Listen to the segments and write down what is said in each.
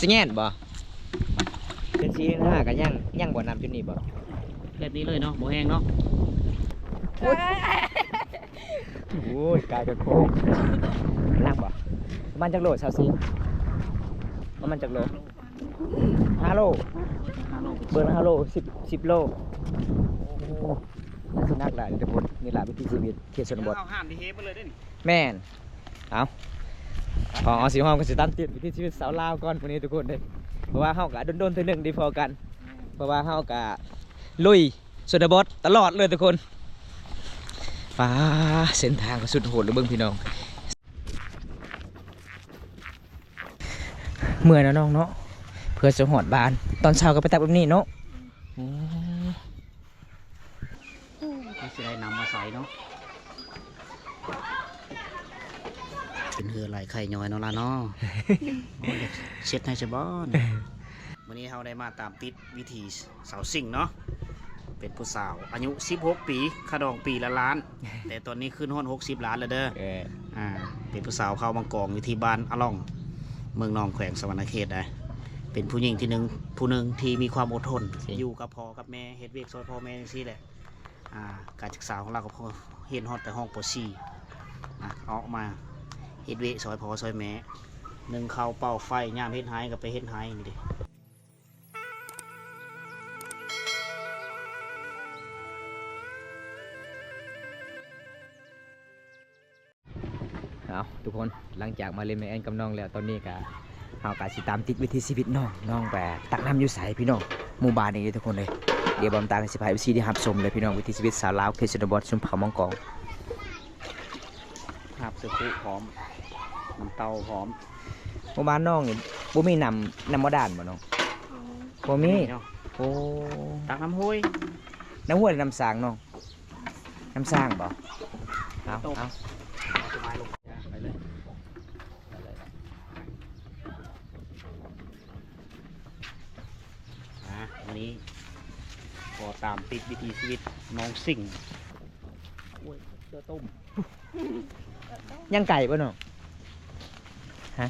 ຊິແຍນບໍ່? ເດືອນສີ່ເດືອນຫ້າກໍຍັງ ຍັງບໍ່ ນ້ຳຈຸດນີ້ບໍ່? ແບບນີ້ເລີຍເນາະ ບໍ່ແຮງເນາະ. ໂອ້ຍ ກາຍກະໂຄງ ໜັກບໍ່? ປະມານຈັກໂລ ຊາວສີ່? ປະມານຈັກໂລ? ຫ້າໂລ ຫ້າໂລ ເບິ່ງ ຫ້າໂລ ສິບ ສິບໂລ. ໂອ້ ໜັກຫຼາຍເດີທຸກຄົນ. ນີ້ລະວິຖີຊີວິດເຂດຊົນນະບົດ. ເຮົາຫ້າມທີ່ເຮເບິດເລີຍເດ້ນີ້. ແມ່ນ. ເອົາ ຂອງເອົາຊິຫອມກໍຊິຕາມຕິດວິຖີຊີວິດຊາວລາວກ່ອນມື້ນີ້ທຸກຄົນເດ້. ເພາະວ່າເຮົາກໍດົນໆເທື່ອໜຶ່ງໄດ້ພໍ້ກັນ. ເພາະວ່າເຮົາກໍລຸຍຊົນນະບົດຕະຫຼອດເລີຍທຸກຄົນ. ປ້າ ເສັ້ນທາງກໍສຸດໂຫດເລີຍເບິ່ງພີ່ນ້ອງ. ເມື່ອຍເນາະນ້ອງເນາະ ເພື່ອຈະຮອດບ້ານ. ຕອນເຊົ້າກໍໄປຕັກແບບນີ້ເນາະ. ໂອ້ ຄືຊິໄດ້ນ້ຳມາໃສ່ເນາະ. ເປັນເຫື່ອໄຫຼໄຂ້ຍ້ອຍເນາະລະເນາະ. ໂອ້ຍ ເຊັດໃຫ້ຊະບໍ່. ມື້ນີ້ເຮົາໄດ້ມາຕາມຕິດວິຖີສາວຊິງເນາະ. ເປັນຜູ້ສາວອາຍຸສິບຫົກປີ ຄ່າດອງປີລະລ້ານ ແຕ່ຕອນນີ້ຂຶ້ນຮອດຫົກສິບລ້ານແລ້ວເດີ. ເອີ ອ່າ ເປັນຜູ້ສາວເຜົ່າມັງກອງ ຢູ່ທີ່ບ້ານອະລ່ອງ ເມືອງໜອງ ແຂວງສະຫວັນນະເຂດໄດ໋. ເປັນຜູ້ຍິງທີ່ໜຶ່ງ ຜູ້ໜຶ່ງທີ່ມີຄວາມອົດທົນ ຢູ່ກັບພໍ່ກັບແມ່ ເຮັດວຽກຊ່ອຍພໍ່ແມ່ຈັ່ງຊີ້ແຫຼະ. ອ່າ ການສຶກສາຂອງລາວກໍພໍຮຽນຮອດແຕ່ຫ້ອງ ປໍສີ່ ອ່າ ອອກມາເຮັດວຽກຊ່ອຍພໍ່ຊ່ອຍແມ່ ໜຶ້ງເຂົ້າ ເປົ່າໄຟ ຍາມເຮັດໄຮ່ກໍໄປເຮັດໄຮ່ນີ້ເດ້. ເອົາ ທຸກຄົນ ຫຼັງຈາກມາຫຼິ້ນແມ່ແອນກັບນ້ອງແລ້ວ ຕອນນີ້ກະ ເຮົາກະຊິຕາມຕິດວິຖີຊີວິດນ້ອງ. ນ້ອງໄປຕັກນ້ຳຢູ່ໃສພີ່ນ້ອງ? ໝູ່ບ້ານນີ້ເດ້ທຸກຄົນເອີຍ. ດຽວບ່າວຕາຊິພາເອັຟຊີໄດ້ຮັບຊົມເລີຍພີ່ນ້ອງ ວິຖີຊີວິດຊາວລາວເຂດຊົນນະບົດ ຊົນເຜົ່າມັງກອງ. ຫາບສາຄູພ້ອມ ນ້ຳເຕົ້າພ້ອມ. ໝູ່ບ້ານນ້ອງນີ້ບໍ່ມີນ້ຳ ນ້ຳບາດານບໍ່ນ້ອງ? ບໍ່ມີ ບໍ່ມີເນາະ. ໂອ້ ຕັກນ້ຳຫ້ວຍ ນ້ຳຫ້ວຍ ນ້ຳສ້າງນ້ອງ? ນ້ຳສ້າງບໍ່? ເອົາ ເອົາ ໄປເລີຍ ໄປເລີຍ ໄປເລີຍ. ອ່າ ມື້ນີ້ກໍຕາມຕິດວິຖີຊີວິດນ້ອງຊິງ. ໂອ້ຍ ເສື້ອຕົມ. ຍັງໄກບໍ່ນ້ອງ? ຮະ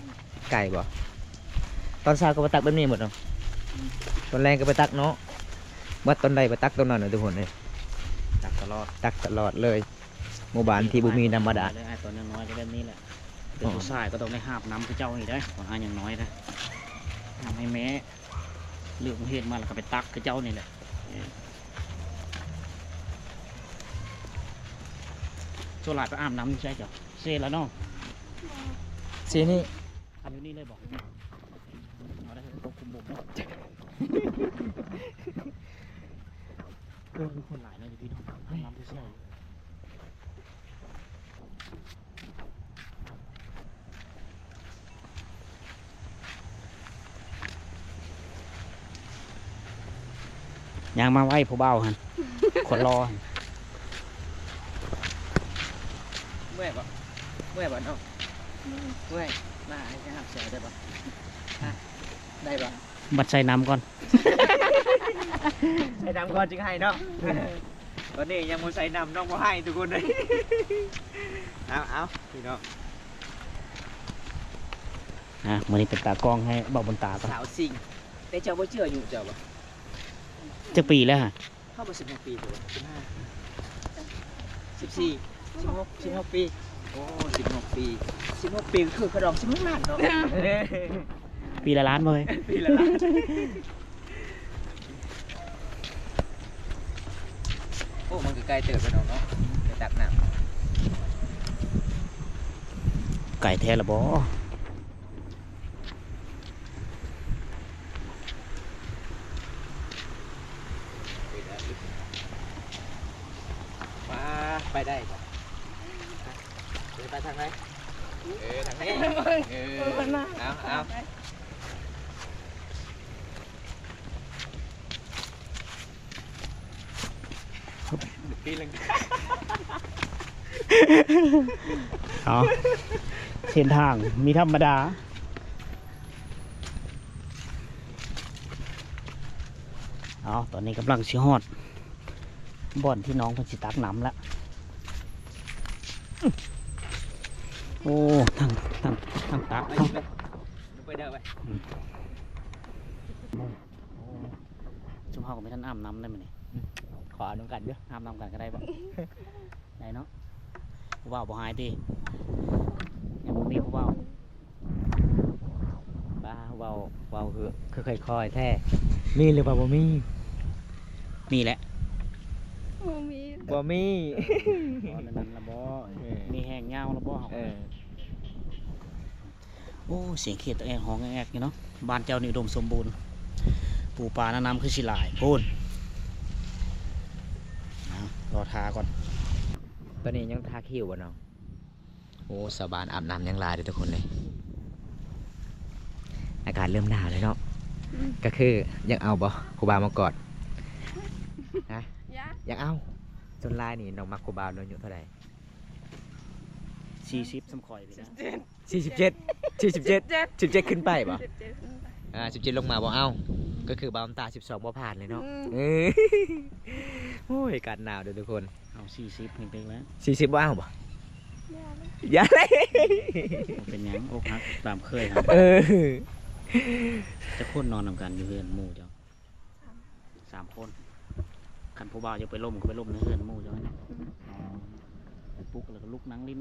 ໄກບໍ່? ຕອນເຊົ້າກໍໄປຕັກແບບນີ້ໝົດເນາະ. ຕອນແລງກໍໄປຕັກເນາະ. ເບິດຕອນໃດໄປຕັກຕອນນັ້ນນະທຸກຄົນເອີຍ. ຕັກຕະຫຼອດ ຕັກຕະຫຼອດເລີຍ. ໝູ່ບ້ານທີ່ບໍ່ມີນ້ຳບາດານ. ອ້າຍຕອນຍັງນ້ອຍກໍແບບນີ້ແຫຼະ. ເປັນຜູ້ຊາຍກໍຕ້ອງໄດ້ຫາບນ້ຳເຂົາເຈົ້ານີ້ໄດ໋ ຕອນອ້າຍຍັງນ້ອຍນະ. ຫາບໃຫ້ແມ່ ເລີກໂຮງຮຽນມາແລ້ວກໍໄປຕັກເຂົາເຈົ້ານີ້ແຫຼະ. ສ່ວນຫຼາຍໄປອາບນ້ຳຢູ່ໃສເຈົ້າ? ເຊລະເນາະ. ເຊນີ້ ອາບຢູ່ນີ້ເລີຍບໍ່? ເອົາໄດ້ ຕົກຂຸມບົກເນາະ. ເອີ ຄົນຫຼາຍເນາະຢູ່ພີ້ເນາະ. ອາບນ້ຳຢູ່ໃສ? ຍ່າງມາໄວຜູ້ບ່າວຫັ້ນ ຄົນຫຼໍ່ຫັ້ນ. ເມື່ອຍບໍ່? ເມື່ອຍບໍ່ນ້ອງ? ເມື່ອຍ. ມາ ອ້າຍຊິຫາບໃສ່ໄດ້ບໍ່? ໄດ້ບໍ່? ບັດໃສ່ນ້ຳກ່ອນ ໃສ່ນ້ຳກ່ອນຈຶ່ງໃຫ້ເນາະ. ຕອນນີ້ຍັງບໍ່ໃສ່ນ້ຳ ນ້ອງບໍ່ໃຫ້ທຸກຄົນເລີຍ. ເອົາ ເອົາ ພີ່ນ້ອງ ອ່າ ມື້ນີ້ເປັນຕາກ້ອງໃຫ້ເບົາບຸນຕາກ່ອນ. ສາວຊິງ ແຕ່ເຈົ້າບໍ່ເຊື່ອອາຍຸເຈົ້າບໍ່? ຈັກປີແລ້ວຫະ? ເຮົາບໍ່ສິບຫົກປີ ສິບຫ້າ ສິບສີ່ ສິບຫົກ ສິບຫົກປີ. ໂອ້ ສິບຫົກປີ ສິບຫົກປີ ຄືຂະດອງສິບຫົກລ້ານເນາະ. ປີລະລ້ານບໍ່ເອີຍ? ປີລະລ້ານ. ໂອ້ ມັນກໍໄກເຕີບແລ້ວເນາະ ໄປຕັກນ້ຳ. ໄກແທ້ລະບໍ່? ມາ ໄປໄດ້ບໍ່? ໄປທາງໃດ? ເອີ ທາງນີ້. ເອີ ເອົາ ເອົາ. ປີໜຶ່ງ. ເອົາ ເສັ້ນທາງມີທຳມະດາ. ເອົາ ຕອນນີ້ກຳລັງຊິຮອດບ່ອນທີ່ນ້ອງເພິ່ນຊິຕັກນ້ຳລະ. ໂອ້ ທັງ ທັງ ທັງຕັກ ທັງ ໄປເດີໄປ. ອືມ. ເຮົາກໍບໍ່ທັນອາບນ້ຳໄດ້ມື້ນີ້. ອືມ ຂໍອາບນຳກັນເດີ້. ອາບນຳກັນກໍໄດ້ບໍ່? ໄດ້ເນາະ. ຜູ້ບ່າວບໍ່ຫາຍຕິ? ຍັງບໍ່ມີຜູ້ບ່າວ. ປ້າ ເວົ້າ ເວົ້າຄື ຄືຄ່ອຍໆແທ້. ມີຫຼືວ່າບໍ່ມີ? ມີແຫຼະ. ບໍ່ມີ ບໍ່ມີ. ເອີ ເວົ້າແນວນັ້ນລະບໍ? ເອີ ມີແຮງຍາວລະບໍເຮົາ? ເອີ. ໂອ້ ສຽງເຂດຕະແອງຮ້ອງແອກໆຢູ່ເນາະ. ບ້ານເຈົ້ານີ້ອຸດົມສົມບູນ ປູປານະ ນ້ຳຄືຊິຫຼາຍໂພດ. ເອົາ ລໍຖ້າກ່ອນ. ຕອນນີ້ຍັງທາຄິວບໍ່ນ້ອງ? ໂອ້ ຊາວບ້ານອາບນ້ຳຍັງຫຼາຍເດີ້ທຸກຄົນເລີຍ. ອາກາດເລີ່ມໜາວແລ້ວເນາະ. ອືມ ກໍຄືຢາກເອົາບໍ່ ຜູ້ບ່າວມາກອດ? ຮະ? ຢາກ ຢາກເອົາ. ສ່ວນຫຼາຍນີ້ນ້ອງມັກຜູ້ບ່າວອາຍຸເທົ່າໃດ? ສີ່ສິບສ່ຳຂ້ອຍພີ້ນະ. ສີ່ສິບເຈັດ ສີ່ສິບເຈັດ ສິບເຈັດ ສິບເຈັດຂຶ້ນໄປບໍ່? ສິບເຈັດຂຶ້ນໄປ. ອ່າ ສິບເຈັດລົງມາບໍ່ເອົາ. ອືມ ກໍຄືບ່າວນ້ຳຕາສິບສອງບໍ່ຜ່ານເລີຍເນາະ. ອືມ ເອີ ໂອ້ຍ ອາກາດໜາວເດີ້ທຸກຄົນ. ເອົາສີ່ສິບເຕັງໆແລ້ວ. ສີ່ສິບບໍ່ເອົາບໍ່? ຢ່າເລີຍ ຢ່າເລີຍ. ບໍ່ເປັນຫຍັງ ອົກຫັກຕາມເຄີຍຫັ້ນ. ເອີ ຈັກຄົນນອນນຳກັນຢູ່ເຮືອນໝູ່ເຈົ້າ? ສາມ ສາມຄົນ. ຄັນຜູ້ບ່າວຢາກໄປລົມກໍໄປລົມໃນເຮືອນໝູ່ເຈົ້າແມ່ນບໍ່? ອືມ ອໍ ປຸກແລ້ວກໍລຸກນັ່ງຫຼິ້ນ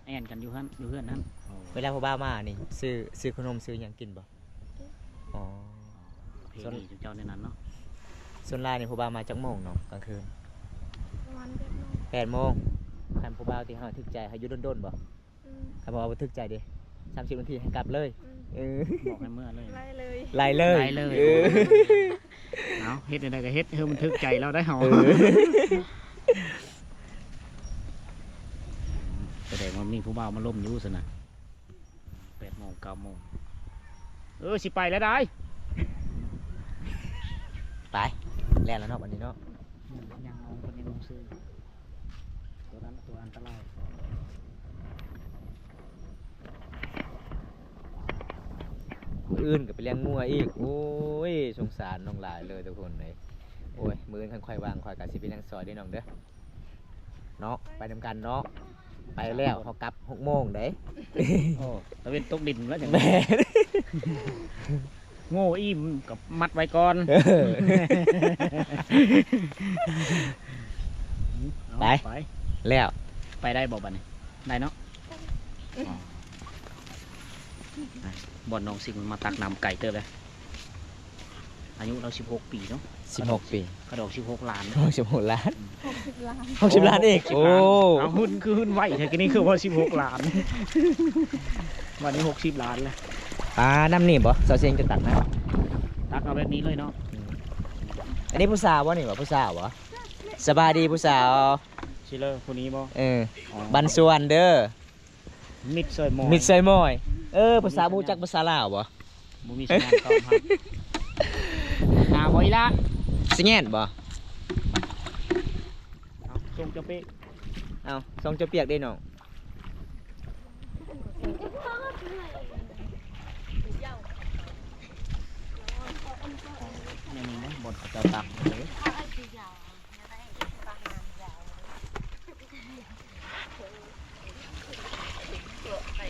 ແອ່ນກັນຢູ່ຫັ້ນ ຢູ່ເຮືອນຫັ້ນ. ອໍ ເວລາຜູ້ບ່າວມານີ້ ຊື້ ຊື້ຂະໜົມຊື້ຫຍັງກິນບໍ່? ອໍ ປະເພນີເຈົ້າໃນນັ້ນເນາະ. ສ່ວນຫຼາຍນີ້ຜູ້ບ່າວມາຈັກໂມງນ້ອງກາງຄືນ? ປະມານແປດໂມງ. ແປດໂມງ. ຄັນຜູ້ບ່າວທີ່ເຮົາຖືກໃຈ ເຮົາຢູ່ດົນໆບໍ່? ອືມ ຄັນວ່າບໍ່ຖືກໃຈເດ ສາມສິບນາທີໃຫ້ກັບເລີຍ. ອືມ ເອີ ບອກໃຫ້ເມືອເລີຍ. ໄລ່ເລີຍ ໄລ່ເລີຍ ໄລ່ເລີຍ. ເອີ ເອົາ ເຮັດແນວໃດກໍເຮັດ ໃຫ້ມັນຖືກໃຈລາວໄດ໋ເຮົາ. ເອີ ສະແດງວ່າມີຜູ້ບ່າວມາລົມຢູ່ຊັ້ນນະ. ແປດໂມງ ເກົ້າໂມງ. ເອີ ຊິໄປແລ້ວໄດ໋. ໄປ ແລ່ນແລ້ວເນາະ ບັດນີ້ເນາະ. ອືມ ຍັງນ້ອງເພິ່ນຍັງລົງຊື່ ຕົວນັ້ນຕົວອັນຕະລາຍ. ມື້ອື່ນກໍໄປລ້ຽງງົວອີກ. ໂອ້ຍ ສົງສານນ້ອງຫຼາຍເລີຍທຸກຄົນເອີຍ. ໂອ້ຍ ມື້ອື່ນຄັນຂ້ອຍວ່າງ ຂ້ອຍກໍຊິໄປລ້ຽງຊອຍເດີ້ນ້ອງເດີ້. ເນາະ ໄປນຳກັນເນາະ. ໄປແລ້ວເຮົາກັບຫົກໂມງເດ້. ໂອ້ ຕາເວັນຕົກດິນແລ້ວຈັ່ງ. ແມ່ນ. ໂງ່ອີ່ມກໍມັດໄວ້ກ່ອນ. ເອີ ໄປ ໄປແລ້ວ. ໄປໄດ້ບໍ່ບັດນີ້? ໄດ້ເນາະ. ອໍ ບ່ອນນ້ອງຊິງມາຕັກນ້ຳໄກເຕີບເດ້. ອາຍຸລາວສິບຫົກປີເນາະ. ສິບຫົກປີ. ກະດອກສິບຫົກລ້ານ. ສິບຫົກລ້ານ. ຫົກສິບລ້ານ. ຫົກສິບລ້ານອີກ. ໂອ້ ເອົາ ຫຶ້ນ ຄືຫຶ້ນໄວແທ້ ກີ້ນີ້ຄືວ່າສິບຫົກລ້ານ ບັດນີ້ຫົກສິບລ້ານແລ້ວ. ປາ ນ້ຳນີ້ບໍ່ ສາວເຊງຈະຕັກນ້ຳ? ຕັກເອົາແບບນີ້ເລີຍເນາະ. ອືມ ອັນນີ້ຜູ້ສາວບໍ່ນີ້ ວ່າຜູ້ສາວບໍ່? ສະບາຍດີຜູ້ສາວ. ຊິເລີຜູ້ນີ້ບໍ່? ເອີ ອໍ ບັນຊວນເດີ. ມິດເຊີຍມອຍ ມິດເຊີຍມອຍ. ເອີ ພາສາ ບໍ່ຮູ້ຈັກພາສາລາວບໍ່? ບໍ່ມີສັນຍານຕອບຮັບ. ໜາວບໍ່ອີ່ຫຼ້າ? ຊິແງນບໍ່? ເອົາ ສົ່ງເຈົ້າເປກ. ເອົາ ສົ່ງເຈົ້າປຽກເດ້ນ້ອງ. ແມ່ນບໍ່ ບ່ອນເຂົາເຈົ້າຕັກເດ້.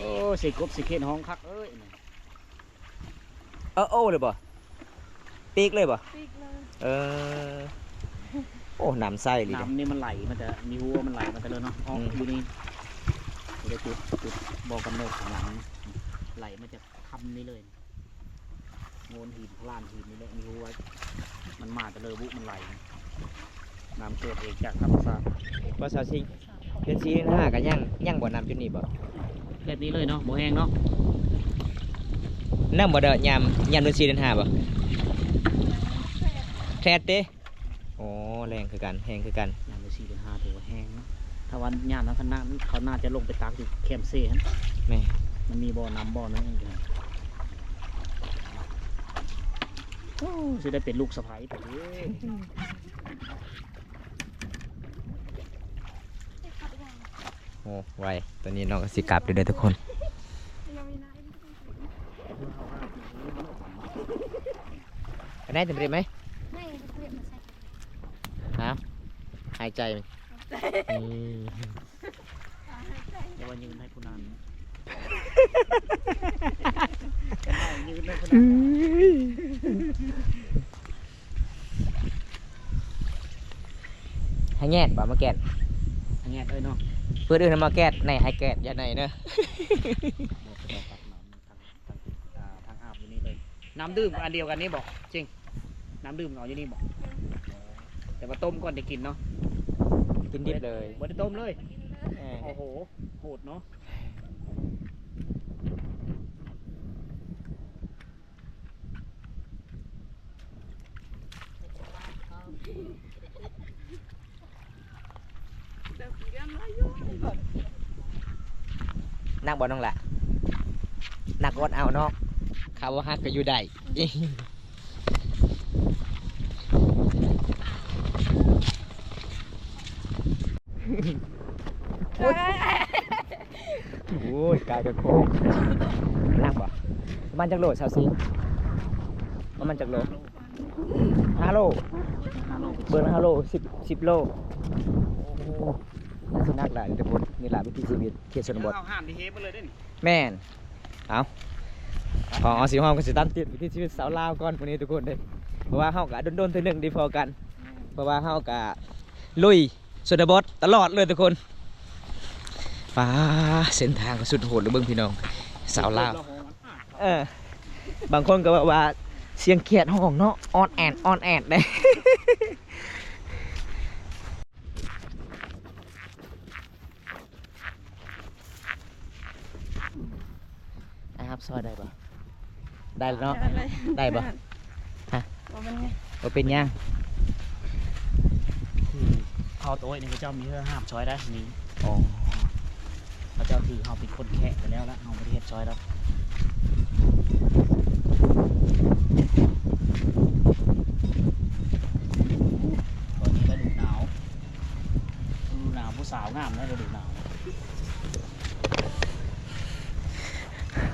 ໂອ້ ຊິກົບຊິເຂັນ ຮ້ອງຄັກເອີຍ. ເອີ ໂອ້ເລີຍບໍ່? ປີກເລີຍບໍ່? ປີກເລີຍ. ເອີ ໂອ້ ນ້ຳໃສອີ່ຫຼີ. ນ້ຳນີ້ມັນໄຫຼມາແຕ່ ມີຫົວມັນໄຫຼມາແຕ່ເລີເນາະ ອອກ ອືມ ຢູ່ນີ້ ຢູ່ໃນຈຸດ ຈຸດບໍ່ກຳນົດຂອງນ້ຳ ໄຫຼມາຈາກຖ້ຳນີ້ເລີຍ. ໂງນຫີນ ພະລານຫີນນີ້ແຫຼະ ມີຮູ້ວ່າມັນມາແຕ່ເລີບຸ ມັນໄຫຼ ນ້ຳເກີດເອງຈາກທຳມະຊາດ. ບໍ່ ສາວຊິງ ເດືອນສີ່ເດືອນຫ້າກໍຍັງ ຍັງບໍ່ ນ້ຳຈຸດນີ້ບໍ່? ແບບນີ້ເລີຍເນາະ ບໍ່ແຫ້ງເນາະ. ນ້ຳບໍ່ເດີ ຍາມ ຍາມເດືອນສີ່ເດືອນຫ້າບໍ່? ແທດເຕ. ອໍ ແຮງຄືກັນ ແຮງຄືກັນ. ຍາມເດືອນສີ່ເດືອນຫ້າຖືວ່າແຮງເນາະ. ຖ້າວ່າຍາມນັ້ນ ເຂົາໜ້າ ເຂົາໜ້າຈະລົງໄປຕັກຢູ່ແຄມເຊຫັ້ນ. ແມ່ນ. ມັນມີບໍ່ ນ້ຳບໍ່ນັ້ນເອງ. ໂອ້ ຊິໄດ້ເປັນລູກສະໃພ້ປະເດ. ໂອ້ ໄວ. ຕອນນີ້ນ້ອງກໍຊິກັບແລ້ວເດີທຸກຄົນ. ໄປໄດ້ເຕັມເຕັມໄໝ? ຫາ ຫາຍໃຈ. ອືມ ແຕ່ວ່າຍື່ນໃຫ້ຜູ້ນັ້ນ ຍື່ນໃຫ້ຜູ້ນັ້ນ. ອືມ. ໃຫ້ແງດບໍ່ ມາແກດ ໃຫ້ແງດເອີຍເນາະ ເພິ່ນເອີ້ນວ່າມາແກດ ໃນໃຫ້ແກດຢ່າໃນເດີ. ທາງ ທາງອາບຢູ່ນີ້ເລີຍ ນ້ຳດື່ມອັນດຽວກັນນີ້ບໍ່? ຈິງ ນ້ຳດື່ມເອົາຢູ່ນີ້ບໍ່? ແຕ່ວ່າຕົ້ມກ່ອນຈະກິນເນາະ ກິນດິບເລີຍ ບໍ່ໄດ້ຕົ້ມເລີຍ. ເອີ ໂອ້ໂຫ ໂຫດເນາະ. ໜັກບໍ່ນ້ອງຫຼ້າ? ໜັກອົດເອົາເນາະ ຂາບໍ່ຫັກກໍຢູ່ໄດ້. ໂອ້ຍ ກາຍກະໂຄງ ໜັກບໍ່? ປະມານຈັກໂລ ຊາວສີ່? ປະມານຈັກໂລ? ຫ້າໂລ ເບິ່ງຫ້າໂລ ສິບ ສິບໂລ. ໂອ້ ໜັກຫຼາຍທຸກຄົນ ນີ້ລະວິຖີຊີວິດເຂດຊົນນະບົດ ເຮົາຫ້າມທີ່ເຮເບິດເລີຍເດ້ນີ້. ແມ່ນ ເອົາ ຂອງອາຊີພອມກໍຊິຕາມຕິດວິຖີຊີວິດຊາວລາວກ່ອນມື້ນີ້ທຸກຄົນເດ້ ເພາະວ່າເຮົາກໍດົນໆເທື່ອໜຶ່ງໄດ້ພໍ້ກັນ ເພາະວ່າເຮົາກໍລຸຍ ຊົນນະບົດຕະຫຼອດເລີຍທຸກຄົນ. ປາ ເສັ້ນທາງກໍສຸດໂຫດເລີຍເບິ່ງພີ່ນ້ອງ ຊາວລາວ. ເອີ ບາງຄົນກໍເວົ້າວ່າສຽງຂຽດຮ້ອງເນາະ ອອດແອດ ອອດແອດເດ້. ອ້າຍຮັບຊ່ອຍໄດ້ບໍ່? ໄດ້ແລ້ວເນາະ ໄດ້ ໄດ້ບໍ່? ຮະ ບໍ່ເປັນຫຍັງ ບໍ່ເປັນຫຍັງ ຄືເຮົາໂຕຍນີ້ ເຂົາເຈົ້າມີເຮືອຫ້າມຊ່ອຍໄດ້ ມີ ອໍ ເຂົາເຈົ້າຖືເຮົາເປັນຄົນແຄະໄປແລ້ວລະ ເຮົາບໍ່ໄດ້ເຮັດຊ່ອຍດອກ. ຕອນນີ້ລະດູໜາວ ລະດູໜາວ ຜູ້ສາວງາມເດ້ລະດູໜາວ.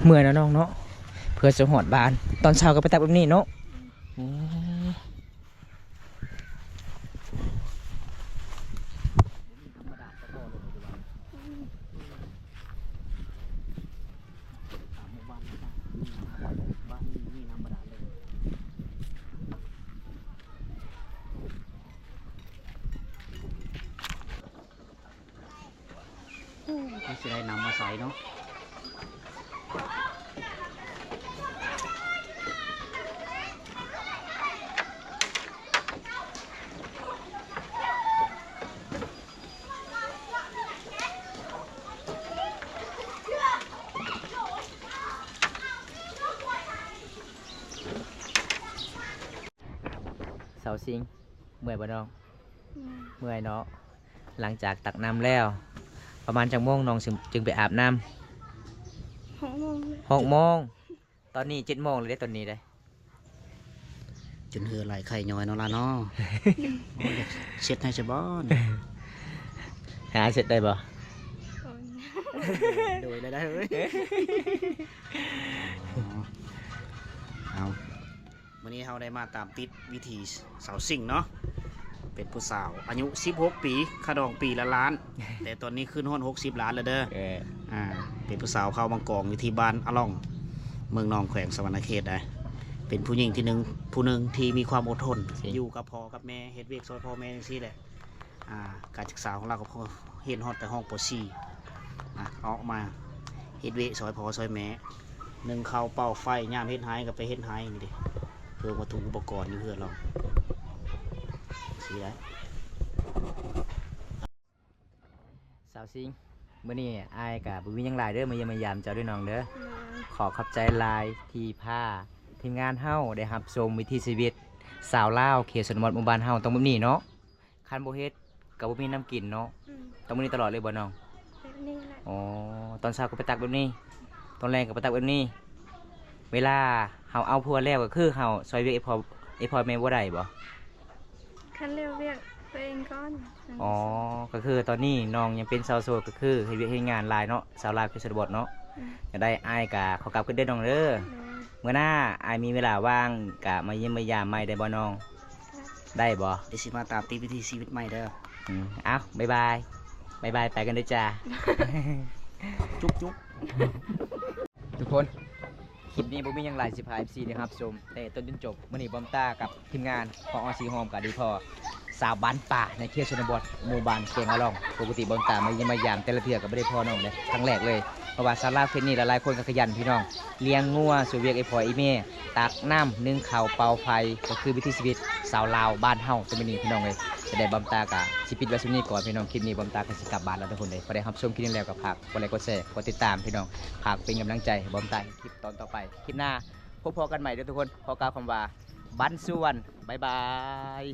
ເມື່ອຍເນາະນ້ອງເນາະ ເພື່ອຈະຮອດບ້ານ ຕອນເຊົ້າກໍໄປຕັກແບບນີ້ເນາະ. ອືມ ໂອ້ ຄືຊິໄດ້ນ້ຳມາໃສ່ເນາະ. ສາວຊິງ ເມື່ອຍບໍ່ນ້ອງ? ອືມ ເມື່ອຍເນາະ. ຫຼັງຈາກຕັກນ້ຳແລ້ວ ປະມານຈັກໂມງນ້ອງຈຶ່ງ ຈຶ່ງໄປອາບນ້ຳ? ຫົກໂມງ ຫົກໂມງ. ຕອນນີ້ເຈັດໂມງແລ້ວເດ້ ຕອນນີ້ເດ້ ຈົນເຫື່ອໄຫຼໄຂ້ຍ້ອຍເນາະຫຼານເນາະ. ໂອ້ຍ ຢາກເຊັດໃຫ້ຊະບໍ່? ຫາເຊັດໄດ້ບໍ່? ໂດຍ ໄດ້ ໄດ້ເອີຍ. ເອົາ ມື້ນີ້ເຮົາໄດ້ມາຕາມຕິດວິຖີສາວຊິງເນາະ ເປັນຜູ້ສາວອາຍຸສິບຫົກປີ ຄ່າດອງປີລະລ້ານ ແຕ່ຕອນນີ້ຂຶ້ນຮອດຫົກສິບລ້ານແລ້ວເດີ. ເອີ ອ່າ ເປັນຜູ້ສາວເຜົ່າບາງກອງ ຢູ່ທີ່ບ້ານອະລ່ອງ ເມືອງໜອງ ແຂວງສະຫວັນນະເຂດໄດ໋. ເປັນຜູ້ຍິງທີ່ໜຶ່ງ ຜູ້ໜຶ່ງທີ່ມີຄວາມອົດທົນ ຢູ່ກັບພໍ່ກັບແມ່ ເຮັດວຽກຊ່ອຍພໍ່ແມ່ຈັ່ງຊີ້ແຫຼະ. ອ່າ ການສຶກສາຂອງລາວກໍພໍຮຽນຮອດແຕ່ຫ້ອງ ປໍສີ່ ອ່າ ອອກມາເຮັດວຽກຊ່ອຍພໍ່ຊ່ອຍແມ່ ໜຶ້ງເຂົ້າ ເປົ່າໄຟ ຍາມເຮັດໄຮ່ກໍໄປເຮັດໄຮ່ນີ້ເດ້ ເຄື່ອງວັດຖຸອຸປະກອນຢູ່ເຮືອນລາວ ຊີ້ໄດ໋. ສາວຊິງ ມື້ນີ້ອ້າຍກໍບໍ່ມີຫຍັງຫຼາຍເດີ ມາຢ້ຽມມາຢາມເຈົ້າເດີນ້ອງເດີ. ໂດຍ ຂໍຂອບໃຈຫຼາຍທີ່ພາທີມງານເຮົາໄດ້ຮັບຊົມວິຖີຊີວິດຊາວລາວເຂດຊົນນະບົດໝູ່ບ້ານເຮົາຕ້ອງແບບນີ້ເນາະ. ຄັນບໍ່ເຮັດກໍບໍ່ມີນ້ຳກິນເນາະ. ອືມ ຕ້ອງແບບນີ້ຕະຫຼອດເລີຍບໍ່ນ້ອງ? ແບບນີ້ແຫຼະ. ອໍ ຕອນເຊົ້າກໍໄປຕັກແບບນີ້ ຕອນແລງກໍໄປຕັກແບບນີ້. ເວລາເຮົາເອົາຜົວແລ້ວ ກໍຄືເຮົາຊ່ອຍວຽກອີ່ພໍ່ ອີ່ພໍ່ແມ່ບໍ່ໄດ້ບໍ່? ຄັນແລ້ວວຽກຕົວເອງກ່ອນ. ອໍ ກໍຄືຕອນນີ້ນ້ອງຍັງເປັນສາວໂສດ ກໍຄືເຮັດວຽກເຮັດງານຫຼາຍເນາະ ຊາວລາວເຂດຊົນນະບົດເນາະ. ອືມ ຈັ່ງໃດອ້າຍກໍຂໍກັບກ່ອນເດີນ້ອງເດີ. ໂດຍ ມື້ໜ້າອ້າຍມີເວລາວ່າງກໍມາຢ້ຽມມາຢາມໃໝ່ໄດ້ບໍ່ນ້ອງ? ໄດ້ບໍ່? ດຽວຊິມາຕາມຕິດວິຖີຊີວິດໃໝ່ເດີ. ອືມ ເອົ້າ ບາຍບາຍ ບາຍບາຍ ໄປກັນເດີຈ້າ ຈຸບຈຸບ. ທຸກຄົນ ຄລິບນີ້ບໍ່ມີຫຍັງຫຼາຍ ຊິພາເອັຟຊີໄດ້ຮັບຊົມແຕ່ຕົ້ນຈົນຈົບ. ມື້ນີ້ບອມຕ້າກັບທີມງານຂອງອອຊີໂຮມກໍໄດ້ພໍ້ ສາວບ້ານປ່າໃນເຂດຊົນນະບົດ ໝູ່ບ້ານແກງອາລອງ. ປົກກະຕິບ່າວຕາມາຢ້ຽມມາຢາມແຕ່ລະເທື່ອກໍບໍ່ໄດ້ພໍ້ນ້ອງເດ້ ຄັ້ງແລກເລີຍ. ເພາະວ່າຊາວລາວເຂດນີ້ຫຼາຍໆຄົນກໍຂະຫຍັນພີ່ນ້ອງ, ລ້ຽງງົວ ຊ່ວຍວຽກໄອ້ພໍ່ໄອ້ແມ່, ຕັກນ້ຳ ໜຶ້ງເຂົ້າ ເປົ່າໄຟ ກໍຄືວິຖີຊີວິດຊາວລາວບ້ານເຮົາ ແຕ່ມື້ນີ້ພີ່ນ້ອງເອີຍ. ຈະໄດ້ບ່າວຕາກໍຊິປິດໄວ້ສ່ຳນີ້ກ່ອນພີ່ນ້ອງ, ຄລິບນີ້ບ່າວຕາກໍຊິກັບບ້ານແລ້ວທຸກຄົນເດີ. ພໍໄດ້ຮັບຊົມຄລິບນີ້ແລ້ວກໍຝາກກົດໄລກົດແຊ ກົດຕິດຕາມພີ່ນ້ອງ, ຝາກເປັນກຳລັງໃຈໃຫ້ບ່າວຕາເຮັດຄລິບຕອນຕໍ່ໄປ. ຄລິບໜ້າພົບພໍ້ກັນໃໝ່ເດີທຸກຄົນ. ຂໍກ່າວຄຳວ່າບັນຊວນ ບາຍບາຍ.